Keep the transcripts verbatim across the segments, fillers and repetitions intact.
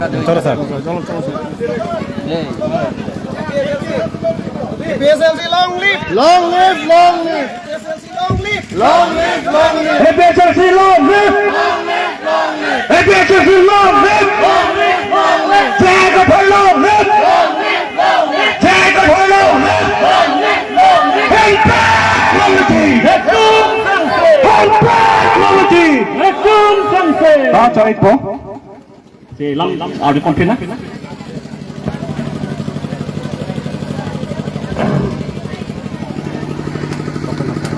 चलो sir. APHLC long live! Long live, long live! APHLC long live! Long live, long live! APHLC long live! Long live, long live! APHLC long live! Long live, long live! Jai Kathar long live! Long live, long live! Jai Kathar long live! Long live, long live! Hemprek long live! Hemprek long live! Hemprek long live! Hemprek long live! Ah, chai po. Si lam, ah, di konfina.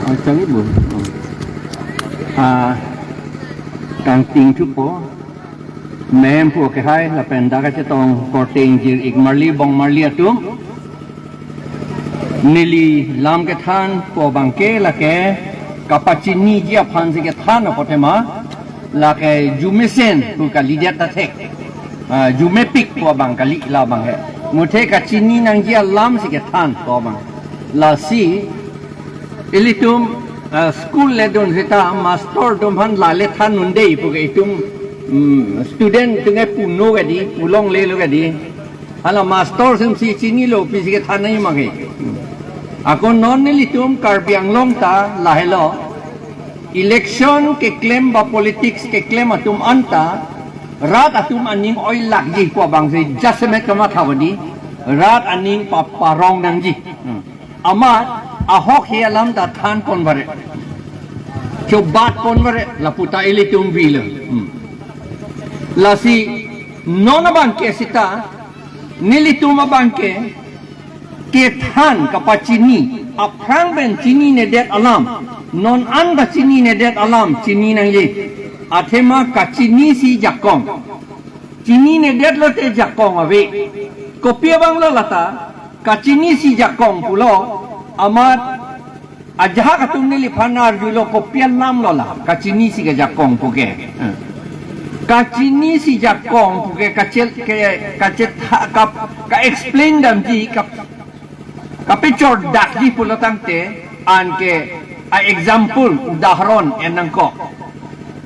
Ah, changit bu. Ah, kangting thupo. Mem pu ke hai, lapen dak kachetong korte ingjir-ik marli bong marli atum. Neli lam kethan pu abangke lake kapachiniji aphan si kethan apot tema, lake jumesen pu kalidet ta thek. Ah, jumepik pu abang kali labang he. Muthe kachini nangji alam si kethan pu abang. Lasi ilitum, ah, school ledun seta master atum aphan lale than un-e pu ke itum, mm, student atum ke puno kadi, pulonglelo kadi. Hala master atum si chinilo pi si kethan nangji ma ke. Ako non nelitum Karbi Anglong ta lahelo. Election keklem ba politics keklem atum anta rat atum aning oilakji pu abang si jasemet kamatha badi rat aning paparong nangji. Hmm. Amat ahok he alam ta than pon bare. Chobat pon bare lapu ta ilitum bilo. Hmm. Lasi non abangke seta nelitum abangke kethan kapachini, aphrang pen chininedet alam, non anta chininedet alam chini nangji. Athema kachini si jakong. Chininedet lote jakong ave. Kopi abang lo lata, kachini si jakong pulo, amat ajahak atum neliphan arjulo kopi alam lo la, kachini si kajakong puke. Eh. Kachini si jakong puke kachel ke kachet ha- kap ka explain damji kap kapechordakji pulo tangte anke a example udaharon en nangkok.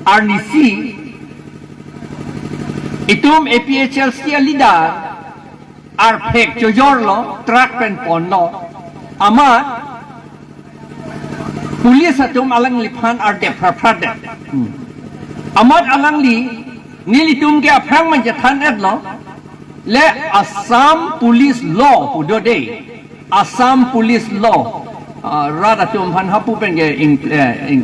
Arnisi itum APHLC a leader arphek chojorlo, truck pen ponlo. Amat police atum alangliphan ardep phraphrapdet. Hmm. Amat alangli nelitum ke aphrang man chethan-etlo. Le Assam Police Law pu do de. Assam Police Law. Ah, rat atum aphan hapu pen ke in, eh, in,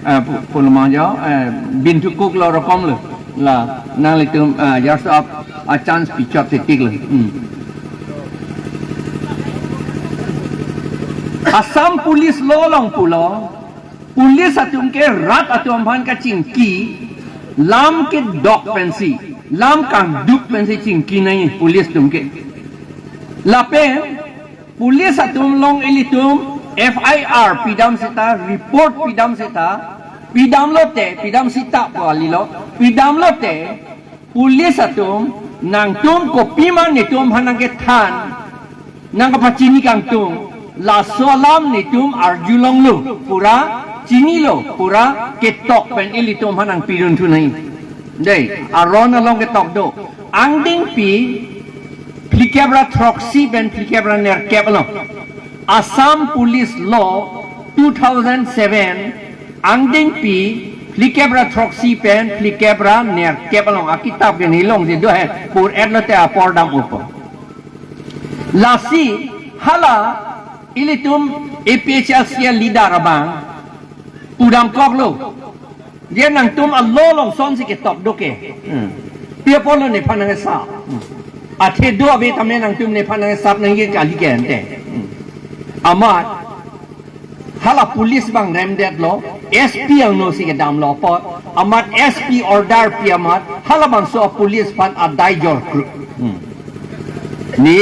eh, pu- pulomang jo, eh, bintu kuk lo rokom lo. La, nanglitum, ah, yarso ap, ah, chance pichot titik lo. Hmm. Assam Police Law along pulo, police atum ke rat atum aphan kachingki, lam kedok pensi, lam kangduk pensi chingki nangji police atum ke. Lapen, police atum along ilitum FIR pidam seta, report pidam seta, pidam lote, pidam seta pu kalilo, pidam lote, police atum nangtum kopima netum aphan nangkethan, nangkapachini kangtung, laso alam netum arjulonglo, pura chinilo, pura ketok pen ilitum aphan nangpidun thu nangji. Dei, aron along ketok do. Angdengpi phlikep ra throksi pen phlikep ra nerkep along. Assam Police Law two thousand seven, angdengpi phlikep ra throksi pen phlikep ra nerkep along. Akitap ke nilong si do he, pur-et lote apor dam upo. Lasi hala ilitum APHLC a leader abang pudam koklo. Dia nangtum a law along son si ketok do ke. Hmm. Pi apotlo nephan nangkesap. Hmm. Athe do ave tame nangtum nephan nangkesap nangji kali ke ante. Hmm. Amat hala police abang remdetlo, SP angno si kedamlo apot. Amat SP order pi amat halabangso police aphan adai jor kru. Hmm. Ne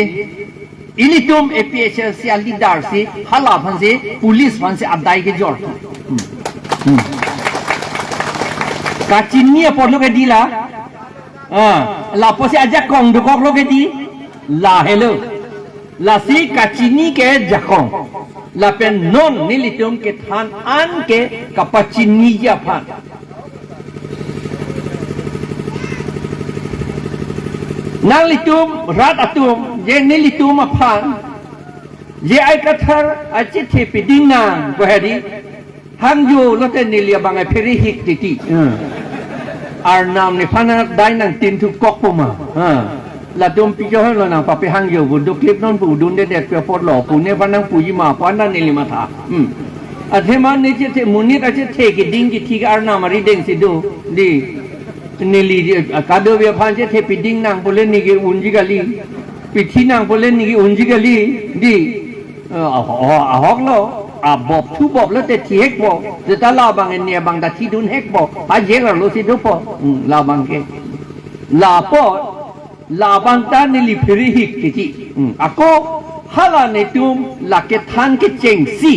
ilitum APHLC a leader si hala aphan si police aphan si adai kejor. Hmm. Hmm. Kachini apotlo ke di la. Ah, lapusi ajakong dokoklo ke di. Lahelo. Lasi kachini ke jakong. Lapen non nelitum kethan an ke kapachiniji aphan. Nanglitum rat atum, je nelitum aphan, J I Kathar achethe piding nang pu hedi, hangjo lote neli abang aphere hik titi. Hmm. Arnam nephan dai nangtin thukok pu ma. Hmm. Latum pijo helo nang pape hangjo pu duklip non pu dundedet pu apotlo pu nephan nangpuji ma pu anta neli matha. Hmm. Athema ne chethe monit achethe keding kithi ke Arnam arideng si do. Di. Neli di, ah, kadokave aphan chethe piding nang pule neke unji kali. Pithi nang pule neke unji kali. Di. Eh, aho-, ahoklo. Abop thu bop lote thihekpo. Seta labang ne abang ta thidunhekpo. Ajek arlo si dopo. Hmm, labang ke. Lapo. Labang ta neli phere hik titi. Hmm. Ako hala netum la kethan kechengsi.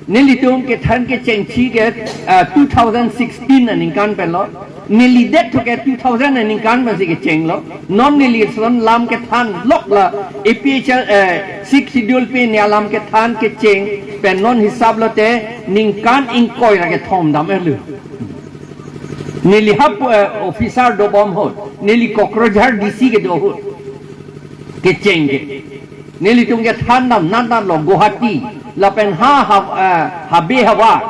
Nelitum kethan kechengsi ke, ah, two thousand sixteen aningkan penlo. Neli det thu ke two thousand aningkan pensi kechenglo. Non neli son lam kethan lok la A P H L, eh, Sixth Schedule pen ne alam kethan kecheng pen non hisap lote ningkan ingkoi ra kethom dam elu. Neli hap, eh, officer dobom ahut. Neli Kokrajhar D C kedo ahut. Kecheng ke. Nelitum kethan dam nat nat lo Guwahati. Lapen ha, ha, eh, Habe Havar.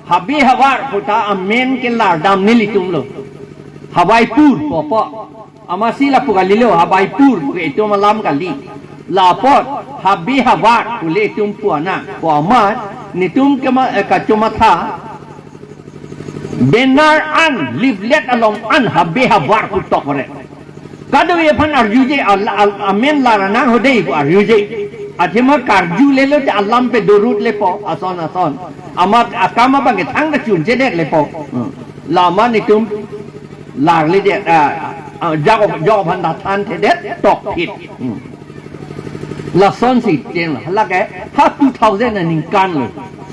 Habe Havar pu ta amen kelar dam nelitum lo. Hawaipur pu apo. Amatsi lapu kalilo, Hawaipur pu ke itum alam kali. Lapot Habe Havar pule itum pu ana. Pu amat netum kema, eh, kachomatha. Banner an, leaflet along an Habe Havar pu tok ore. Kadokave aphan arjuje, al-, al-, amen lar nang ho dei pu arjuje. Athema karju lelo te alam pe dorut lepo, ason ason. Amat akam abang ke thangta chunchedet lepo. Hmm. Lama netum larledet, ah, ah, jak, jak aphan ta thanthedet, tokphit. Hmm. Lasonsi cheng lo, lake ha two thousand aningkan lo,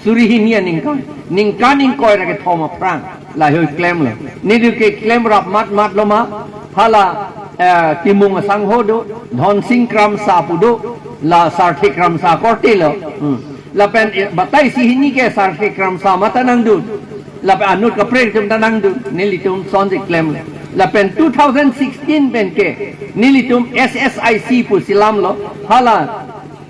suri hini aningkan, ningkan ingkoi ra kethom aphrang, lahei klem lo. Neli keklem rap mat mat lo ma, hala, eh, Timung asangho do, Dhonsing Kramsa pu do, la Sarthe Kramsa korte lo. Hmm. Lapen, eh, batai isi hini ke Sarthe Kramsa mata nangdun. Lapen anut kaprek atum ta nangdun, nelitum sonsi klem le. Lapen two thousand sixteen pen ke, nelitum S S I C pusi lam lo, hala,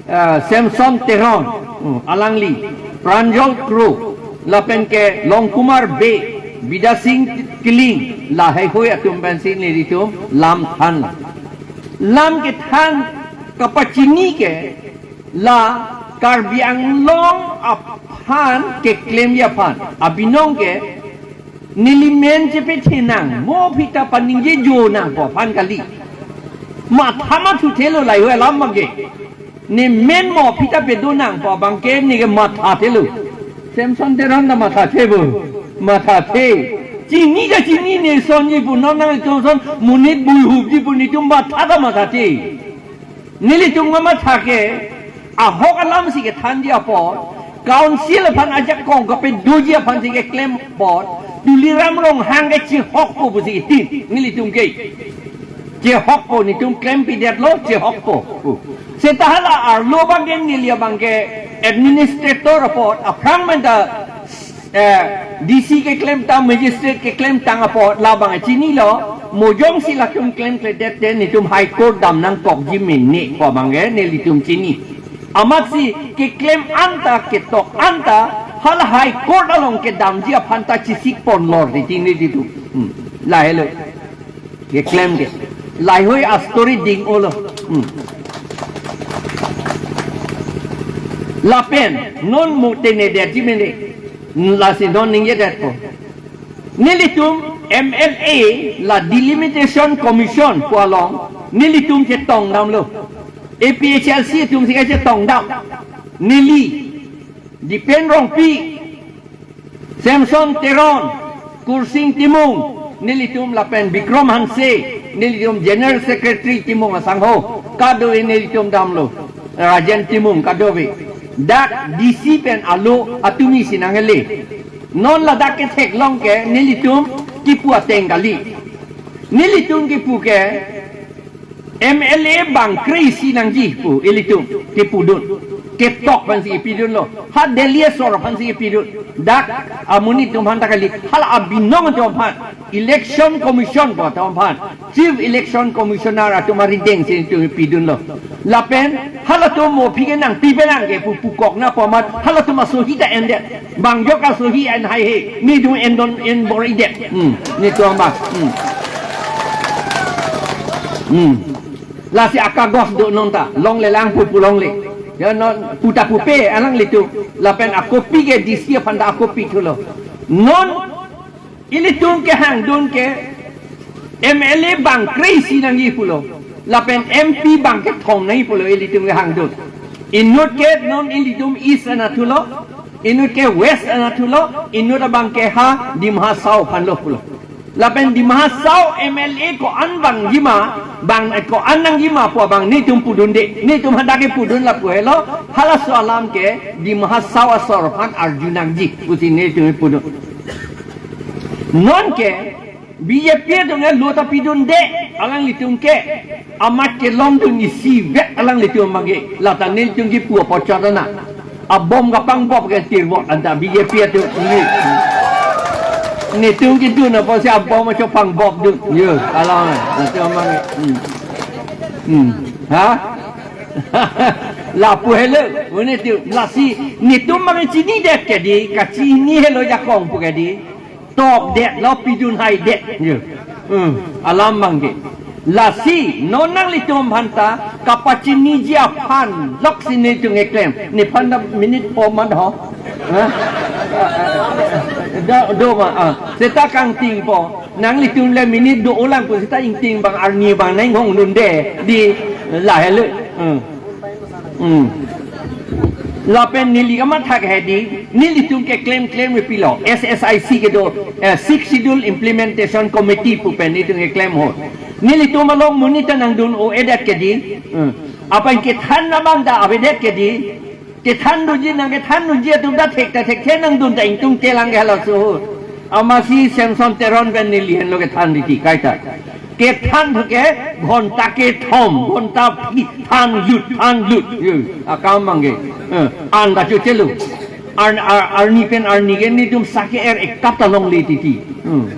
eh, Samson Teron, hmm, alangli, Pranjal Kro, lapen ke Longkumar Bey, Bidya Sing Killing, lahei hoi atum pensi nelitum lam than. Lam kethan kapachini ke, la Karbi Anglong aphan keklemji aphan abinong ke neli men chepethenang, mo aphi ta paningjejo nang pu aphan kali. Matha mathuthelo lahei alam abang ke. Ne men mo aphi ta pedo nang pu abang ke neke mathathelo. Samson Teron ta mathathe bo. Mathathe. Chini kachini ne sonji pu non nangtum son monit buihupji pu netum matha ta mathathe. Nelitum kamatha ke ahok alamsi kethanji apot, council aphan ajakong kapedoji aphansi keklem apot, Tuliram Ronghang ke chehokpo pusi itin, nelitum ke. Chehokpo, netum klempidetlo, chehokpo. Seta hala arlo abang ke neli abang ke administrator apot, aphrang menta eh, D C keklemtang, magistrate keklemtang apot labang chinilo, mo jongsi latum klemkledet te netum High Court dam nangkokji mene pu abang ke nelitum chini. Amatsi keklem anta, ketok anta, hala High Court along kedamji aphan ta chesik ponlor titi nelitum. Hmm. Lahelo. Keklem ke. Lahei hoi a-story ding-olo. Hmm. Lapen, non mo tengnedetji mene. Lasi non ningjadetpo. Nelitum M L A la Delimitation Commission pu along, nelitum chetong damlo. A P H L C atumsi kachetong dam. Neli, Dipen Rongpi, Samson Teron, Kursing Timung, nelitum lapen Bikrom Hanse, nelitum General Secretary Timung asangho, kadokave nelitum damlo, Rajen Timung kadokave. Dak D C pen alo atumi si nangle. Non ladak ketheklong ke nelitum kipu ateng kali. Nelitum kipu ke, M L A bang kre-isi nangji pu ilitum kipudun. Ketok aphansi ipidunlo. Ha Delhi asor aphansi ipidun. Dak amonit atum aphan ta kali. Hala abinong atum aphan. Election Commission pu atum aphan, Chief Election Commissioner atum arideng si netum pidunlo. Lapen halatum mo aphi ke nangpi pelang ke pu pukok na pu amat halatum asohi ta endet. Bang jok asohi en haihe, netum endon en bor-idet. Hmm, netum abang. Hmm. Hmm. Lasi akagos do non ta, longle lang pu pu longle. Ya non puta pupe alanglitum. Lapen akopi ke D C aphan ta akopi thulo. Non ilitum kehangdun ke M L A bang kre-isi nangji pulo. Lapen M P bang kethom nangji pulo ilitum kehangdun. Inut ke non ilitum East anathulo, inut ke West anathulo, inut abang ke ha Dima Hasao aphanlo pulo. Lapen Dima Hasao M L A ko-an bang jima, bang ko-an nangji ma pu abang netum pudunde, netum hadak ke pudun lapu helo, halaso alam ke Dima Hasao asor aphan arju nangji pusi netum pudun. Non ke B J P atum ke lo ta pidunde, alanglitum ke amat kelongdun isivet alanglitum abang ke, lata nelitum kipu apot chot ana. Abom kapangbop ke tirvot anta B J P atum ni. Netum kidun apotsi abom acho pangbopdun. Yo, alam, netum abang ke. Hmm. Hmm. Ha? Lapu helo, netum, lasi netum abang chinidet ke dei, kachini helo jakong pu ke dei. Tokdetlo, pidun haidet. Yo. Hmm, alam abang ke. Lasi non nanglitum aphanta kapachiniji aphan loksi netum keklem. Nephan ta minute po mat ho. Ha? Do, do ma, ah. Seta kangtingpo. Nanglitum le minute do-olang pu seta ingting abang arni abang nang hongdunde. Dei lahelo. Hmm. Hmm. Lapen neli kamatha ke dei, nelitum keklem klem pilo, S S I C kedo, eh, Sixth Schedule Implementation Committee pu pen netum keklem ho. Nelitum along monit ta nangdun-o-edet ke dei, hmm. Aphan kethan abang ta avedet ke dei, kethandunji nangkethandunji atum ta thek ta thekthe nangdun ta ingtungte lang ke halaso ho. Amatsi Samson Teron pen neli henlo kethan titi kaita. Kethan thu ke ghonta kethom, ghonta aphi thanlut, thanlut. Yo, akam abang ke. Eh, an ta chochelo. Ar, ar, arni pen arni ke netum sake er ekap ta longle titi. Hmm.